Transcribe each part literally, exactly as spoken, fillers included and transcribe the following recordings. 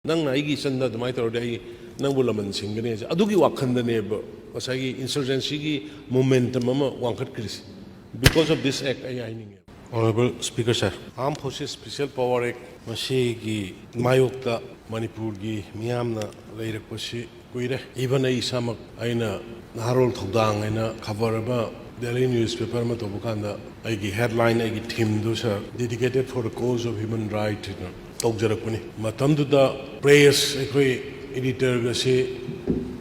ꯅꯪꯅ ꯑꯩꯒꯤ ꯏꯆꯟꯗ ꯑꯗꯨꯃꯥꯏꯅ ꯇꯧꯔꯗꯤ ꯑꯩ ꯅꯪꯕꯨ ꯂꯃꯟ ꯁꯤꯡꯒꯅꯤ ꯍꯥꯏꯁꯦ, ꯑꯗꯨꯒꯤ ꯋꯥꯈꯜꯗꯅꯦꯕ ꯉꯁꯥꯏꯒꯤ insurgencyꯒꯤ momentum ꯑꯃ ꯋꯥꯡꯈꯠꯈ꯭ꯔꯤꯁꯦ, because of this act ꯑꯩ ꯍꯥꯏꯅꯤꯡꯉꯦ꯫ Honorable Speaker sir, Armed Forces Special Power Act ꯃꯁꯤꯒꯤ ꯃꯥꯌꯣꯛꯇ ꯃꯅꯤꯄꯨꯔꯒꯤ ꯃꯤꯌꯥꯝꯅ ꯂꯩꯔꯛꯄꯁꯤ ꯀꯨꯏꯔꯦ꯫ Even ꯑꯩ ꯏꯁꯥꯃꯛ, ꯑꯩꯅ ꯅꯍꯥꯔꯣꯜ ꯊꯧꯗꯥꯡ ꯍꯥꯏꯅ ꯈꯕꯔ ꯑꯃ, daily newspaper ꯑꯃ ꯇꯧꯕ ꯀꯥꯟꯗ ꯑꯩꯒꯤ headline, ꯑꯩꯒꯤ themeꯗꯨ sir, dedicated for the cause of human right ꯍꯥꯏꯅ ꯇꯧꯖꯔꯛꯄꯅꯤ꯫ ꯃꯇꯝꯗꯨꯗ press, ꯑꯩꯈꯣꯏ editorꯒꯁꯤ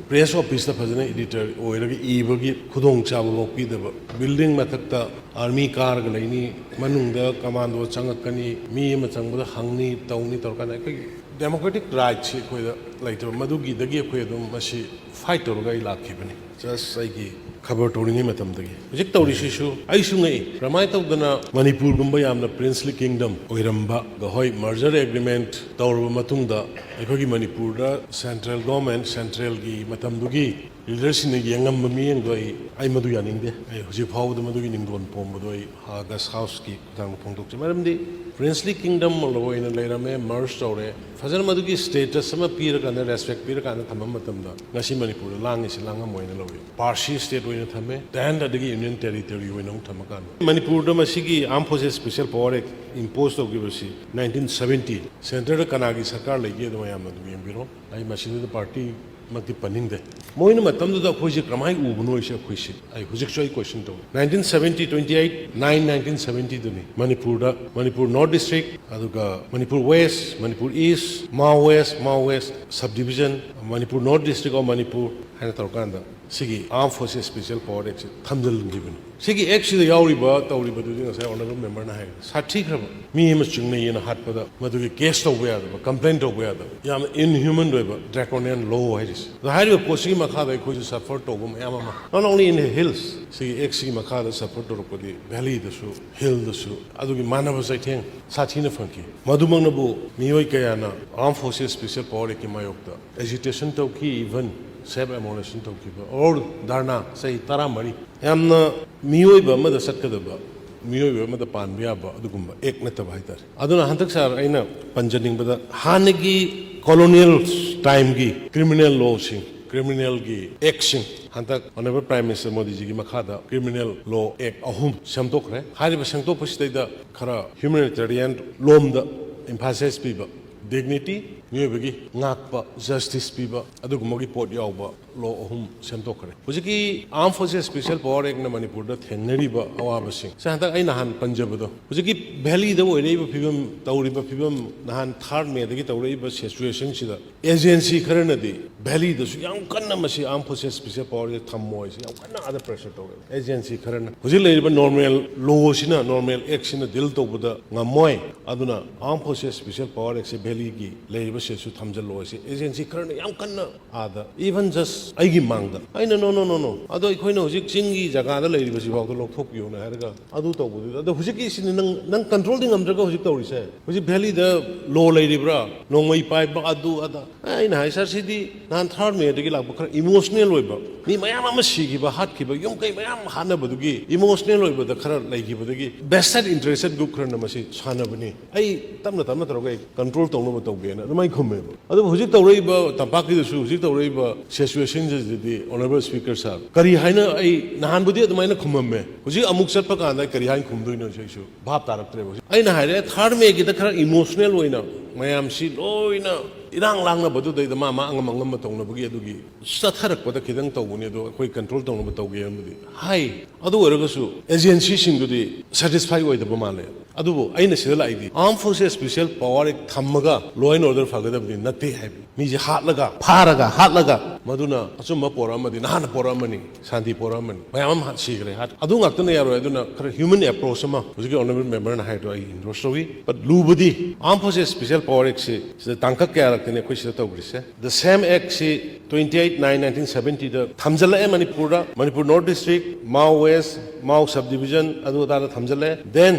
press officeꯇ ꯐꯖꯅ editor ꯑꯣꯏꯔꯒ ꯏꯕꯒꯤ ꯈꯨꯗꯣꯡꯆꯥꯕ ꯐꯥꯎ ꯄꯤꯗꯕ, building ꯃꯊꯛꯇ army ꯀꯥꯔꯒ ꯂꯩꯅꯤ, ꯃꯅꯨꯡꯗ commando ꯆꯪꯉꯛꯀꯅꯤ, ꯃꯤ ꯑꯃ ꯆꯪꯕꯗ ꯍꯪꯅꯤ, ꯇꯧꯅꯤ ꯇꯧꯔꯀꯥꯟꯗ ꯑꯩꯈꯣꯏꯒꯤ democratic rightꯁꯤ ꯑꯩꯈꯣꯏꯗ ꯂꯩꯇꯕ, ꯃꯗꯨꯒꯤꯗꯒꯤ ꯑꯩꯈꯣꯏ ꯑꯗꯨꯝ ꯃꯁꯤ fight ꯇꯧꯔꯒ ꯑꯩ ꯂꯥꯛꯈꯤꯕꯅꯤ꯫ Just ꯑꯩꯒꯤ ꯈꯕꯔ ꯇꯧꯔꯤꯉꯩ ꯃꯇꯝꯗꯒꯤ꯫ ꯍꯧꯖꯤꯛ ꯇꯧꯔꯤꯁꯤꯁꯨ ꯑꯩꯁꯨ ꯉꯛꯏ, ꯀꯔꯝꯍꯥꯏꯅ ꯇꯧꯗꯅ ꯃꯅꯤꯄꯨꯔꯒꯨꯝꯕ ꯌꯥꯝꯅ princely kingdom ꯑꯣꯏꯔꯝꯕ, ꯍꯣꯏ, merger agreement ꯇꯧꯔꯕ ꯃꯇꯨꯡꯗ ꯑꯩꯈꯣꯏꯒꯤ ꯃꯅꯤꯄꯨꯔꯗ central government, centralꯒꯤ ꯃꯇꯝꯗꯨꯒꯤ leaderꯁꯤꯡꯅ ꯌꯦꯡꯉꯝꯕ ꯃꯤꯠꯌꯦꯡꯗꯣ ꯑꯩ, ꯑꯩ ꯃꯗꯨ ꯌꯥꯅꯤꯡꯗꯦ꯫ ꯑꯩ ꯍꯧꯖꯤꯛ ꯐꯥꯎꯕꯗ ꯃꯗꯨꯒꯤ ꯅꯤꯡꯗꯣꯟ ꯄꯣꯝꯕꯗꯣ ꯑꯩ August Houseꯀꯤ ꯈꯨꯠꯊꯥꯡꯗ ꯐꯣꯡꯗꯣꯛꯆꯩ꯫ ꯃꯔꯝꯗꯤ princely kingdom ꯑꯣꯏꯅ ꯂꯩꯔꯝꯃꯦ, merge ꯇꯧꯔꯦ, ꯐꯖꯅ ꯃꯗꯨꯒꯤ status ꯑꯃ ꯄꯤꯔꯀꯥꯟꯗ, respect ꯄꯤꯔꯀꯥꯟꯗ ꯊꯝꯕ ꯃꯇꯝꯗ ꯉꯁꯤ ꯃꯅꯤꯄꯨꯔꯗ ꯂꯥꯡꯉꯤꯁꯤ ꯂꯥꯡꯉꯝꯃꯣꯏꯅ ꯂꯧꯏ꯫ Partial state ꯑꯣꯏꯅ ꯊꯝꯃꯦ, then ꯑꯗꯒꯤ union territory ꯑꯣꯏꯅ ꯑꯃꯨꯛ ꯊꯝꯃꯀꯥꯟꯗ ꯃꯅꯤꯄꯨꯔꯗ ꯃꯁꯤꯒꯤ Armed Forces Special Power Act impose ꯇꯧꯈꯤꯕꯁꯤ nineteen seventy, centreꯗ ꯀꯅꯥꯒꯤ ꯁꯔꯀꯥꯔ ꯂꯩꯒꯦ ꯑꯗꯨ ꯃꯌꯥꯝꯅ ꯑꯗꯨꯝ ꯌꯦꯡꯕꯤꯔꯣ꯫ ꯑꯩ ꯃꯁꯤꯗꯩꯗ party ꯃꯛꯇꯤ ꯄꯟꯅꯤꯡꯗꯦ꯫ ꯃꯣꯏꯅ ꯃꯇꯝꯗꯨꯗ ꯑꯩꯈꯣꯏꯁꯦ ꯀꯃꯥꯏꯅ ꯎꯕꯅꯣ ꯍꯥꯏꯁꯦ ꯑꯩꯈꯣꯏꯁꯦ, ꯑꯩ ꯍꯧꯖꯤꯛꯁꯨ ꯑꯩ question ꯇꯧꯏ꯫ Nineteen seventy, twenty eight nine nineteen seventyꯗꯨꯅꯤ ꯃꯅꯤꯄꯨꯔꯗ, ꯃꯅꯤꯄꯨꯔ North District, ꯑꯗꯨꯒ Manipur West, Manipur East, Mao West, Mao West Subdivision, Manipur North District of Manipur ꯍꯥꯏꯅ ꯇꯧꯔꯀꯥꯟꯗ ꯁꯤꯒꯤ Armed Forces Special Power Actꯁꯦ ꯊꯝꯖꯤꯟꯈꯤꯕꯅꯤ꯫ ꯁꯤꯒꯤ actꯁꯤꯗ ꯌꯥꯎꯔꯤꯕ, ꯇꯧꯔꯤꯕꯗꯨꯗꯤ ꯉꯁꯥꯏ honourable memberꯅ ꯍꯥꯏꯈ꯭ꯔꯦ, ꯁꯥꯊꯤꯈ꯭ꯔꯕ ꯃꯤ ꯑꯃ ꯆꯤꯡꯅꯩꯌꯦꯅ ꯍꯥꯠꯄꯗ ꯃꯗꯨꯒꯤ case ꯇꯧꯕ ꯌꯥꯗꯕ, complaint ꯇꯧꯕ ꯌꯥꯗꯕ, ꯌꯥꯝꯅ inhuman ꯑꯣꯏꯕ draconian law ꯍꯥꯏꯔꯤꯁꯦ꯫ ꯑꯗꯣ ꯍꯥꯏꯔꯤꯕ ꯄꯣꯠꯁꯤꯒꯤ ꯃꯈꯥꯗ ꯑꯩꯈꯣꯏꯁꯨ suffer ꯇꯧꯕ ꯃꯌꯥꯝ ꯑꯃ, not only in the hills, ꯁꯤꯒꯤ actꯁꯤꯒꯤ ꯃꯈꯥꯗ suffer ꯇꯧꯔꯛꯄꯗꯤ valleyꯗꯁꯨ, hillꯗꯁꯨ ꯑꯗꯨꯒꯤ ꯃꯥꯟꯅꯕ ꯆꯩꯊꯦꯡ ꯁꯥꯊꯤꯅ ꯐꯪꯈꯤ꯫ ꯃꯗꯨꯃꯛꯅꯕꯨ ꯃꯤꯑꯣꯏ ꯀꯌꯥꯅ Armed Forces Special Power Actꯀꯤ ꯃꯥꯌꯣꯛꯇ agitation ꯇꯧꯈꯤ, even self immolation ꯇꯧꯈꯤꯕ, or ꯙꯔꯅꯥ ꯆꯍꯤ ꯇꯔꯥꯃꯔꯤ꯫ ꯌꯥꯝꯅ ꯃꯤꯑꯣꯏꯕ ꯑꯃꯗ ꯆꯠꯀꯗꯕ, ꯃꯤꯑꯣꯏꯕ ꯑꯃꯗ ꯄꯥꯟꯕ ꯌꯥꯕ ꯑꯗꯨꯒꯨꯝꯕ act ꯅꯠꯇꯕ ꯍꯥꯏꯇꯥꯔꯦ꯫ ꯑꯗꯨꯅ ꯍꯟꯗꯛ sir ꯑꯩꯅ ꯄꯟꯖꯅꯤꯡꯕꯗ ꯍꯥꯟꯅꯒꯤ colonial timeꯒꯤ criminal lawꯁꯤꯡ, criminalꯒꯤ actꯁꯤꯡ, ꯍꯟꯗꯛ Honourable Prime Minister ꯃꯣꯗꯤꯖꯤꯒꯤ ꯃꯈꯥꯗ criminal law act ꯑꯍꯨꯝ ꯁꯦꯝꯗꯣꯛꯈ꯭ꯔꯦ꯫ ꯍꯥꯏꯔꯤꯕ ꯁꯦꯝꯗꯣꯛꯄꯁꯤꯗꯩꯗ ꯈꯔ humanitarian ꯂꯣꯝꯗ emphasis ꯄꯤꯕ, dignity, ꯃꯤꯑꯣꯏꯕꯒꯤ ꯉꯥꯛꯄ, justice ꯄꯤꯕ, ꯑꯗꯨꯒꯨꯝꯕꯒꯤ ꯄꯣꯠ ꯌꯥꯎꯕ law ꯑꯍꯨꯝ ꯁꯦꯝꯗꯣꯛꯈ꯭ꯔꯦ꯫ ꯍꯧꯖꯤꯛꯀꯤ Armed Forces Special Power Actꯅ ꯃꯅꯤꯄꯨꯔꯗ ꯊꯦꯡꯅꯔꯤꯕ ꯑꯋꯥꯕꯁꯤꯡ, ꯁꯦ, ꯍꯟꯗꯛ ꯑꯩ ꯅꯍꯥꯟ ꯄꯟꯖꯕꯗꯣ, ꯍꯧꯖꯤꯛꯀꯤ valleyꯗ ꯑꯣꯏꯔꯛꯏꯕ ꯐꯤꯕꯝ, ꯇꯧꯔꯤꯕ ꯐꯤꯕꯝ, ꯅꯍꯥꯟ third Mayꯗꯒꯤ ꯇꯧꯔꯛꯏꯕ situationꯁꯤꯗ agency ꯈꯔꯅꯗꯤ valleyꯗꯁꯨ ꯌꯥꯝ ꯀꯟꯅ ꯃꯁꯤ Armed Forces Special Powerꯁꯦ ꯊꯝꯃꯣꯏꯁꯦ ꯌꯥꯝ ꯀꯟꯅ ꯑꯥꯗ pressure ꯇꯧꯔꯦ꯫ Agency ꯈꯔꯅ ꯍꯧꯖꯤꯛ ꯂꯩꯔꯤꯕ normal lawꯁꯤꯅ, normal actꯁꯤꯅ deal ꯇꯧꯕꯗ ꯉꯝꯃꯣꯏ, ꯑꯗꯨꯅ Armed Forces Special Power Actꯁꯦ valleyꯒꯤ ꯂꯩꯔꯤꯕ stateꯁꯨ ꯊꯝꯖꯤꯜꯂꯣ ꯍꯥꯏꯁꯦ agency ꯈꯔꯅ ꯌꯥꯝ ꯀꯟꯅ ꯑꯥꯗ, even just ꯑꯩꯒꯤ ꯃꯥꯡꯗ ꯑꯩꯅ, "No, no, no, no, ꯑꯗꯣ ꯑꯩꯈꯣꯏꯅ ꯍꯧꯖꯤꯛ ꯆꯤꯡꯒꯤ ꯖꯒꯥꯗ ꯂꯩꯔꯤꯕꯁꯤꯐꯥꯎꯗ ꯂꯧꯊꯣꯛꯄꯤꯌꯣꯅ" ꯍꯥꯏꯔꯒ ꯑꯗꯨ ꯇꯧꯕꯗꯨꯗ, ꯑꯗꯣ ꯍꯧꯖꯤꯛꯀꯤꯁꯤꯅꯤ ꯅꯪ, ꯅꯪ controlꯗꯤ ꯉꯝꯗ꯭ꯔꯒ ꯍꯧꯖꯤꯛ ꯇꯧꯔꯤꯁꯦ꯫ ꯍꯧꯖꯤꯛ valleyꯗ law ꯂꯩꯔꯤꯕ꯭ꯔꯥ, ꯅꯣꯡꯃꯩ ꯄꯥꯏꯕ, ꯑꯗꯨ ꯑꯗꯥ꯫ ꯑꯩꯅ ꯍꯥꯏ, "Sir, ꯁꯤꯗꯤ ꯅꯍꯥꯟ third Mayꯗꯒꯤ ꯂꯥꯛꯄ ꯈꯔ emotional ꯑꯣꯏꯕ, ꯃꯤ ꯃꯌꯥꯝ ꯑꯃ ꯁꯤꯈꯤꯕ, ꯍꯥꯠꯈꯤꯕ, ꯌꯨꯝ ꯀꯩ ꯃꯌꯥꯝ ꯍꯥꯠꯅꯕꯗꯨꯒꯤ emotional ꯑꯣꯏꯕꯗ ꯈꯔ ꯂꯩꯈꯤꯕꯗꯒꯤ vested interested group ꯈꯔꯅ ꯃꯁꯤ ꯁꯥꯟꯅꯕꯅꯤ꯫ ꯑꯩ ꯇꯞꯅ ꯇꯞꯅ ꯇꯧꯔꯒ ꯑꯩ control ꯇꯧꯅꯕ ꯇꯧꯒꯦꯅ" ꯑꯗꯨꯃꯥꯏꯅ ꯈꯨꯝꯃꯦꯕ꯫ ꯑꯗꯨꯕꯨ ꯍꯧꯖꯤꯛ ꯇꯧꯔꯛꯏꯕ ꯇꯝꯄꯥꯛꯀꯤꯗꯁꯨ ꯍꯧꯖꯤꯛ ꯇꯧꯔꯛꯏꯕ situationꯁꯤꯗꯗꯤ, Honourable Speaker Sir, ꯀꯔꯤ ꯍꯥꯏꯅ, ꯑꯩ ꯅꯍꯥꯟꯕꯨꯗꯤ ꯑꯗꯨꯃꯥꯏꯅ ꯈꯨꯝꯃꯝꯃꯦ, ꯍꯧꯖꯤꯛ ꯑꯃꯨꯛ ꯆꯠꯄ ꯀꯥꯟꯗ ꯑꯩ ꯀꯔꯤ ꯍꯥꯏꯅ ꯈꯨꯝꯗꯣꯏꯅꯣ ꯑꯩꯁꯨ ꯚꯥꯞ ꯇꯥꯔꯛꯇ꯭ꯔꯦꯕ꯫ ꯍꯧꯖꯤꯛ ꯑꯩꯅ ꯍꯥꯏꯔꯦ, third Mayꯒꯤꯗ ꯈꯔ emotional ꯑꯣꯏꯅ ꯃꯌꯥꯝꯁꯤ ꯂꯣꯏꯅ ꯏꯔꯥꯡ ꯂꯥꯡꯅꯕꯗꯨꯗꯩꯗ ꯃꯥ ꯃꯥ ꯑꯉꯝ ꯑꯉꯝꯕ ꯇꯧꯅꯕꯒꯤ ꯑꯗꯨꯒꯤ ꯆꯠꯊꯔꯛꯄꯗ ꯈꯤꯇꯪ ꯇꯧꯕꯅꯤ, ꯑꯗꯣ ꯑꯩꯈꯣꯏ control ꯇꯧꯅꯕ ꯇꯧꯒꯦ ꯑꯃꯗꯤ ꯍꯥꯏ꯫ ꯑꯗꯨ ꯑꯣꯏꯔꯒꯁꯨ agencyꯁꯤꯡꯗꯨꯗꯤ satisfy ꯑꯣꯏꯗꯕ ꯃꯥꯜꯂꯦ꯫ ꯑꯗꯨꯕꯨ ꯑꯩꯅ ꯁꯤꯗ ꯂꯥꯛꯏꯗꯤ Armed Forces Special Power Act ꯊꯝꯃꯒ law and order ꯐꯒꯗꯕꯗꯤ ꯅꯠꯇꯦ ꯍꯥꯏꯕꯅꯤ꯫ ꯃꯤꯁꯦ ꯍꯥꯠꯂꯒ, ꯐꯥꯔꯒ ꯍꯥꯠꯂꯒ, ꯃꯗꯨꯅ ꯑꯆꯨꯝꯕ ꯄꯣꯔꯛꯑꯝꯃꯗꯤ ꯅꯍꯥꯟꯅ ꯄꯣꯔꯛꯑꯝꯃꯅꯤ, ꯁꯥꯟꯇꯤ ꯄꯣꯔꯛꯑꯝꯃꯅꯤ꯫ ꯃꯌꯥꯝ ꯑꯃ ꯁꯤꯈ꯭ꯔꯦ, ꯍꯥꯠ-, ꯑꯗꯨ ꯉꯥꯛꯇꯅ ꯌꯥꯔꯣꯏ꯫ ꯑꯗꯨꯅ ꯈꯔ human approach ꯑꯃ ꯍꯧꯖꯤꯛꯀꯤ Honourable Memberꯅ ꯍꯥꯏꯗꯣ ꯑꯩ endorse ꯇꯧꯏ꯫ But ꯂꯨꯕꯗꯤ Armed Forces Special Power Actꯁꯤ ꯁꯤꯗ ꯇꯥꯡꯀꯛ ꯀꯌꯥꯔꯛꯇꯅꯤ ꯑꯩꯈꯣꯏ ꯁꯤꯗ ꯇꯧꯈ꯭ꯔꯤꯁꯦ꯫ The same Actꯁꯤ twenty eight nine nineteen seventyꯗ ꯊꯝꯖꯤꯜꯂꯛꯑꯦ ꯃꯅꯤꯄꯨꯔꯗ, Manipur North District, Mao West, Mao Subdivision, ꯑꯗꯨ ꯑꯗꯥꯗ ꯊꯝꯖꯤꯜꯂꯛꯑꯦ꯫ Then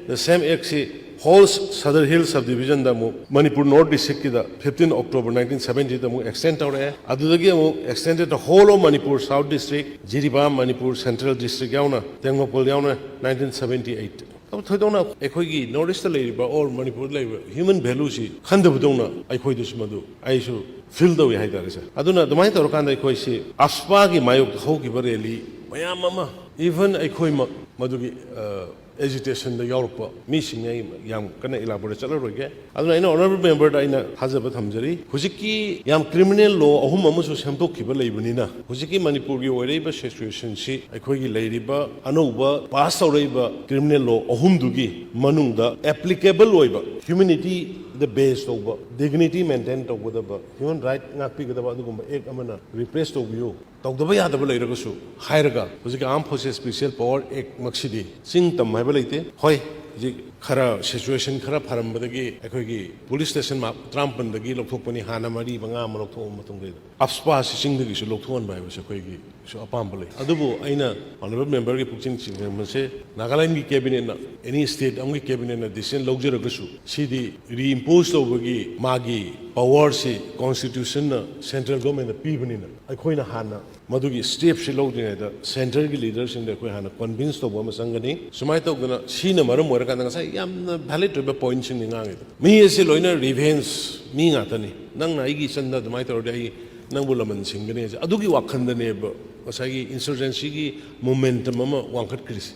the same Actꯁꯤ whole Sadar Hill Subdivisionꯗ ꯑꯃꯨꯛ Manipur North Districtꯀꯤꯗ fifteen October nineteen seventyꯗ ꯑꯃꯨꯛ extend ꯇꯧꯔꯛꯑꯦ꯫ ꯑꯗꯨꯗꯒꯤ ꯑꯃꯨꯛ extended the whole of Manipur South District, Jiribam, Manipur Central District ꯌꯥꯎꯅ, Tengnoupal ꯌꯥꯎꯅ nineteen seventy eight꯫ ꯑꯗꯨ ꯊꯣꯏꯗꯣꯛꯅ ꯑꯩꯈꯣꯏꯒꯤ ꯅꯣꯔꯠ ꯏꯁꯇ ꯂꯩꯔꯤꯕ ꯑꯣꯔ ꯃꯅꯤꯄꯨꯔꯗ ꯂꯩꯔꯤꯕ ꯍ꯭ꯌꯨꯃꯦꯟ ꯚꯦꯂꯨꯁꯤ ꯈꯟꯗꯕꯗꯧꯅ ꯑꯩꯈꯣꯏꯗꯁꯨ ꯃꯗꯨ ꯑꯩꯁꯨ ꯐꯤꯜ ꯇꯧꯏ ꯍꯥꯏꯇꯥꯔꯦ ꯁꯥꯔ꯫ ꯑꯗꯨꯅ ꯑꯗꯨꯃꯥꯏꯅ ꯇꯧꯔꯀꯥꯟꯗ ꯑꯩꯈꯣꯏꯁꯤ ꯑꯞꯁꯄꯥꯒꯤ ꯃꯥꯌꯣꯛꯇ ꯍꯧꯈꯤꯕ ꯔꯦꯂꯤ ꯃꯌꯥꯝ ꯑꯃ, ꯏꯚꯟ ꯑꯩꯈꯣꯏꯃꯛ ꯃꯗꯨꯒꯤ ꯑꯦꯖꯤꯇꯦꯁꯟꯗ ꯌꯥꯎꯔꯛꯄ ꯃꯤꯁꯤꯡꯅꯤ꯫ ꯑꯩ ꯌꯥꯝ ꯀꯟꯅ ꯏꯂꯥꯕꯣꯔꯦꯠ ꯆꯠꯂꯔꯣꯏꯒꯦ꯫ ꯑꯗꯨꯅ ꯑꯩꯅ ꯑꯣꯅꯔꯦꯕꯜ ꯃꯦꯝꯕꯔꯗ ꯑꯩꯅ ꯊꯥꯖꯕ ꯊꯝꯖꯔꯤ꯫ ꯍꯧꯖꯤꯛꯀꯤ ꯌꯥꯝ ꯀ꯭ꯔꯤꯃꯤꯅꯦꯜ ꯂꯣ ꯑꯍꯨꯝ ꯑꯃꯁꯨ ꯁꯦꯝꯗꯣꯛꯈꯤꯕ ꯂꯩꯕꯅꯤꯅ, ꯍꯧꯖꯤꯛꯀꯤ ꯃꯅꯤꯄꯨꯔꯒꯤ ꯑꯣꯏꯔꯛꯏꯕ ꯁꯤꯆꯨꯋꯦꯁꯟꯁꯤ ꯑꯩꯈꯣꯏꯒꯤ ꯂꯩꯔꯤꯕ ꯑꯅꯧꯕ ꯄꯥꯁ ꯇꯧꯔꯛꯏꯕ ꯀ꯭ꯔꯤꯃꯤꯅꯦꯜ ꯂꯣ ꯑꯍꯨꯝꯗꯨꯒꯤ ꯃꯅꯨꯡꯗ ꯑꯦꯄ꯭ꯂꯤꯀꯦꯕꯜ ꯑꯣꯏꯕ, ꯍ꯭ꯌꯨꯃꯦꯅꯤꯇꯤꯗ ꯕꯦꯁ ꯇꯧꯕ, ꯗꯤꯒꯅꯤꯇꯤ ꯃꯦꯟꯇꯦꯟ ꯇꯧꯒꯗꯕ, ꯍ꯭ꯌꯨꯃꯦꯟ ꯔꯥꯏꯠ ꯉꯥꯛꯄꯤꯒꯗꯕ ꯑꯗꯨꯒꯨꯝꯕ ꯑꯦꯛ ꯑꯃꯅ ꯔꯤꯄ꯭ꯂꯦꯁ ꯇꯧꯕꯤꯌꯨ, ꯇꯧꯗꯕ ꯌꯥꯗꯕ ꯂꯩꯔꯒꯁꯨ ꯍꯥꯏꯔꯒ, ꯍꯧꯖꯤꯛꯀꯤ ꯑꯥꯔꯝ ꯐꯣꯔꯁꯦꯁ ꯁ꯭ꯄꯦꯁꯤꯌꯦꯜ ꯄꯋꯥꯔ ꯑꯦꯛ ꯃꯛꯁꯤꯗꯤ ꯆꯤꯡ ꯇꯝ ꯍꯥꯏꯕ ꯂꯩꯇꯦ꯫ ꯍꯣꯏ, ꯍꯧꯖꯤꯛ ꯈꯔ ꯁꯤꯆꯨꯋꯦꯁꯟ ꯈꯔ ꯐꯔꯝꯕꯗꯒꯤ ꯑꯩꯈꯣꯏꯒꯤ ꯄꯨꯂꯤꯁ ꯁ꯭ꯇꯦꯁꯟ ꯃꯥ-, ꯇꯔꯥꯃꯥꯄꯟꯗꯒꯤ ꯂꯧꯊꯣꯛꯄꯅꯤ, ꯍꯥꯟꯅ ꯃꯔꯤ ꯃꯉꯥ ꯑꯃ ꯂꯧꯊꯣꯛꯑꯕ ꯃꯇꯨꯡꯗ ꯑꯞꯁꯄꯥꯁꯤ ꯆꯤꯡꯗꯒꯤꯁꯨ ꯂꯧꯊꯣꯛꯍꯟꯕ ꯍꯥꯏꯕꯁꯦ ꯑꯩꯈꯣꯏꯒꯤꯁꯨ ꯑꯄꯥꯝꯕ ꯂꯩ꯫ ꯑꯗꯨꯕꯨ ꯑꯩꯅ ꯑꯣꯅꯔꯦꯕꯜ ꯃꯦꯝꯕꯔꯒꯤ ꯄꯨꯛꯆꯦꯜ ꯆꯤꯡꯁꯤꯟꯕꯁꯦ, ꯅꯥꯒꯥꯂꯦꯟꯒꯤ ꯀꯦꯕꯤꯅꯦꯠꯅ, ꯑꯦꯅꯤ ꯁ꯭ꯇꯦꯠ ꯑꯃꯒꯤ ꯀꯦꯕꯤꯅꯦꯠꯅ ꯗꯤꯁꯤꯖꯟ ꯂꯧꯖꯔꯒꯁꯨ, ꯁꯤꯗꯤ ꯔꯤꯏꯝꯄꯣꯁ ꯇꯧꯕꯒꯤ ꯃꯥꯒꯤ ꯄꯋꯥꯔꯁꯤ ꯀꯣꯟꯁꯇꯤꯇ꯭ꯌꯨꯁꯟꯅ ꯁꯦꯟꯇ꯭ꯔꯦꯜ ꯒꯣꯔꯃꯦꯟꯗ ꯄꯤꯕꯅꯤꯅ, ꯑꯩꯈꯣꯏꯅ ꯍꯥꯟꯅ ꯃꯗꯨꯒꯤ ꯁ꯭ꯇꯦꯞꯁꯤ ꯂꯧꯗ꯭ꯔꯤꯉꯩꯗ ꯁꯦꯟꯇꯔꯒꯤ ꯂꯤꯗꯔꯁꯤꯡꯗ ꯑꯩꯈꯣꯏ ꯍꯥꯟꯅ ꯀꯟꯚꯤꯟꯁ ꯇꯧꯕ ꯑꯃ ꯆꯪꯒꯅꯤ꯫ ꯁꯨꯃꯥꯏꯅ ꯇꯧꯗꯅ ꯁꯤꯅ ꯃꯔꯝ ꯑꯣꯏꯔꯀꯥꯟꯗ ꯉꯁꯥꯏ ꯌꯥꯝꯅ ꯚꯦꯂꯤꯗ ꯑꯣꯏꯕ ꯄꯣꯏꯟꯠꯁꯤꯡꯅꯤ ꯉꯥꯡꯉꯤꯗꯣ꯫ ꯃꯤ ꯑꯁꯤ ꯂꯣꯏꯅ ꯔꯤꯚꯦꯟꯖ ꯃꯤ ꯉꯥꯛꯇꯅꯤ꯫ ꯅꯪꯅ ꯑꯩꯒꯤ ꯏꯆꯟꯗ ꯑꯗꯨꯃꯥꯏꯅ ꯇꯧꯔꯗꯤ ꯑꯩ ꯅꯪꯕꯨ ꯂꯃꯟ ꯁꯤꯡꯒꯅꯤ ꯍꯥꯏꯁꯦ꯫ ꯑꯗꯨꯒꯤ ꯋꯥꯈꯜꯗꯅꯦꯕ ꯉꯁꯥꯏꯒꯤ ꯏꯟꯁꯔꯖꯦꯟꯁꯤꯒꯤ ꯃꯣꯃꯦꯟꯇꯝ ꯑꯃ ꯋꯥꯡꯈꯠꯈ꯭ꯔꯤꯁꯦ꯫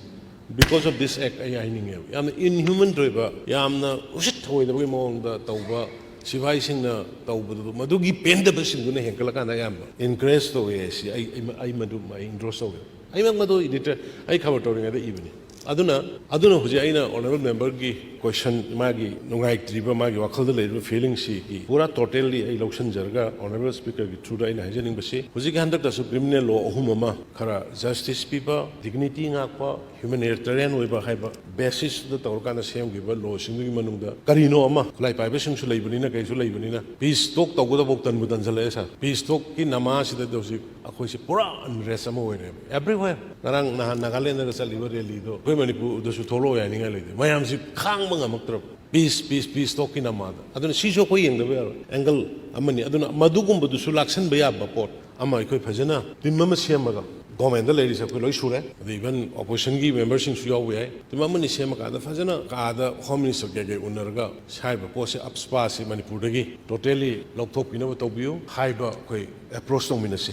Because of this act ꯑꯩ ꯍꯥꯏꯅꯤꯡꯉꯦꯕ꯫ ꯌꯥꯝꯅ ꯏꯟꯍ꯭ꯌꯨꯃꯟ ꯑꯣꯏꯕ, ꯌꯥꯝꯅ ꯎꯁꯤꯠ ꯊꯑꯣꯏꯗꯕꯒꯤ ꯃꯑꯣꯡꯗ ꯇꯧꯕ ꯁꯤꯐꯥꯏꯁꯤꯡꯅ ꯇꯧꯕꯗꯨ, ꯃꯗꯨꯒꯤ ꯄꯦꯟꯗꯕꯁꯤꯡꯗꯨꯅ ꯍꯦꯟꯒꯠꯂꯀꯥꯟꯗ ꯑꯌꯥꯝꯕ ꯏꯟꯀꯔꯦꯖ ꯇꯧꯋꯦ ꯍꯥꯏꯁꯤ ꯑꯩ, ꯑꯩ, ꯑꯩ ꯃꯗꯨ ꯑꯩ ꯏꯟꯗꯣꯔꯁ ꯇꯧꯋꯦ꯫ ꯑꯩꯃꯛ ꯃꯗꯨ ꯏꯗꯤꯇꯔ, ꯑꯩ ꯈꯕꯔ ꯇꯧꯔꯤꯉꯩꯗ ꯏꯕꯅꯤ꯫ ꯑꯗꯨꯅ, ꯑꯗꯨꯅ ꯍꯧꯖꯤꯛ ꯑꯩꯅ ꯑꯣꯅꯔꯦꯕꯜ ꯃꯦꯝꯕꯔꯒꯤ ꯀꯣꯏꯁꯟ, ꯃꯥꯒꯤ ꯅꯨꯡꯉꯥꯏꯇ꯭ꯔꯤꯕ, ꯃꯥꯒꯤ ꯋꯥꯈꯜꯗ ꯂꯩꯔꯤꯕ ꯐꯤꯂꯤꯡꯁꯤꯒꯤ ꯄꯨꯔꯥ ꯇꯣꯇꯦꯜꯂꯤ ꯑꯩ ꯂꯧꯁꯤꯟꯖꯔꯒ ꯑꯣꯅꯔꯦꯕꯜ ꯁ꯭ꯄꯤꯀꯔꯒꯤ ꯊ꯭ꯔꯨꯗ ꯑꯩꯅ ꯍꯥꯏꯖꯅꯤꯡꯕꯁꯤ, ꯍꯧꯖꯤꯛꯀꯤ ꯍꯟꯗꯛꯇꯁꯨ ꯀ꯭ꯔꯤꯃꯤꯅꯦꯜ ꯂꯣ ꯑꯍꯨꯝ ꯑꯃ ꯈꯔ ꯖꯁꯇꯤꯁ ꯄꯤꯕ, ꯗꯤꯒꯅꯤꯇꯤ ꯉꯥꯛꯄ, ꯍ꯭ꯌꯨꯃꯦꯅꯤꯇꯦꯔꯤꯌꯟ ꯑꯣꯏꯕ ꯍꯥꯏꯕ ꯕꯦꯁꯤꯁꯇ ꯇꯧꯔꯀꯥꯟꯗ ꯁꯦꯝꯈꯤꯕ ꯂꯣꯁꯤꯡꯗꯨꯒꯤ ꯃꯅꯨꯡꯗ ꯀꯔꯤꯅꯣ ꯑꯃ, ꯈꯨꯠꯂꯥꯏ ꯄꯥꯏꯕꯁꯤꯡꯁꯨ ꯂꯩꯕꯅꯤꯅ, ꯀꯩꯁꯨ ꯂꯩꯕꯅꯤꯅ, ꯄꯤꯁ ꯇꯣꯛ ꯇꯧꯒꯗꯕꯐꯥꯎ ꯇꯟꯕꯨ ꯇꯟꯖꯜꯂꯛꯑꯦ ꯁꯥꯔ꯫ ꯄꯤꯁ ꯇꯣꯛꯀꯤ ꯅꯃꯥꯁꯤꯗ ꯍꯧꯖꯤꯛ ꯑꯩꯈꯣꯏꯁꯦ ꯄꯨꯔꯥ ꯑꯟꯔꯦꯁ ꯑꯃ ꯑꯣꯏꯔꯦꯕ꯫ ꯑꯦꯕ꯭ꯔꯤꯋꯦꯔ꯫ ꯉꯔꯥꯡ ꯅꯍꯥꯟ ꯅꯥꯒꯥꯂꯦꯟꯗꯒ ꯆꯠꯂꯤꯕ ꯔꯦꯂꯤꯗꯣ ꯑꯩꯈꯣꯏ ꯃꯅꯤꯄꯨꯔꯗꯁꯨ ꯊꯣꯛꯂꯛꯑꯣ ꯍꯥꯏꯅꯤꯡꯉꯥꯏ ꯂꯩꯇꯦ꯫ ꯃꯌꯥꯝꯁꯤ ꯈꯥꯡꯕ ꯉꯝꯃꯛꯇ꯭ꯔꯕ꯫ ꯄꯤꯁ, ꯄꯤꯁ, ꯄꯤꯁ ꯇꯣꯛꯀꯤ ꯅꯃꯥꯗ꯫ ꯑꯗꯨꯅ ꯁꯤꯁꯨ ꯑꯩꯈꯣꯏ ꯌꯦꯡꯗꯕ ꯌꯥꯔꯣꯏ꯫ ꯑꯦꯡꯒꯜ ꯑꯃꯅꯤ꯫ ꯑꯗꯨꯅ ꯃꯗꯨꯒꯨꯝꯕꯗꯨꯁꯨ ꯂꯥꯛꯁꯟꯕ ꯌꯥꯕ ꯄꯣꯠ ꯑꯃ ꯑꯩꯈꯣꯏ ꯐꯖꯅ ꯇꯤꯝ ꯑꯃ ꯁꯦꯝꯃꯒ, ꯒꯣꯔꯃꯦꯟꯗ ꯂꯩꯔꯤꯁꯦ ꯑꯩꯈꯣꯏ ꯂꯣꯏ ꯁꯨꯔꯦ, ꯑꯗ ꯏꯚꯟ ꯑꯣꯄꯣꯖꯤꯁꯟꯒꯤ ꯃꯦꯝꯕꯔꯁꯤꯡꯁꯨ ꯌꯥꯎꯕ ꯌꯥꯏ, ꯇꯤꯝ ꯑꯃꯅꯤ ꯁꯦꯝꯃꯀꯥꯟꯗ ꯐꯖꯅ ꯀꯥꯗ ꯍꯣꯝ ꯃꯤꯅꯤꯁꯇꯔ ꯀꯩꯀꯩ ꯎꯅꯔꯒ ꯍꯥꯏꯔꯤꯕ ꯄꯣꯠꯁꯦ, ꯑꯞꯁꯄꯥꯁꯤ ꯃꯅꯤꯄꯨꯔꯗꯒꯤ ꯇꯣꯇꯦꯂꯤ ꯂꯧꯊꯣꯛꯄꯤꯅꯕ ꯇꯧꯕꯤꯌꯨ ꯍꯥꯏꯕ ꯑꯩꯈꯣꯏ ꯑꯦꯄ꯭ꯔꯣꯆ ꯇꯧꯃꯤꯟꯅꯁꯤ꯫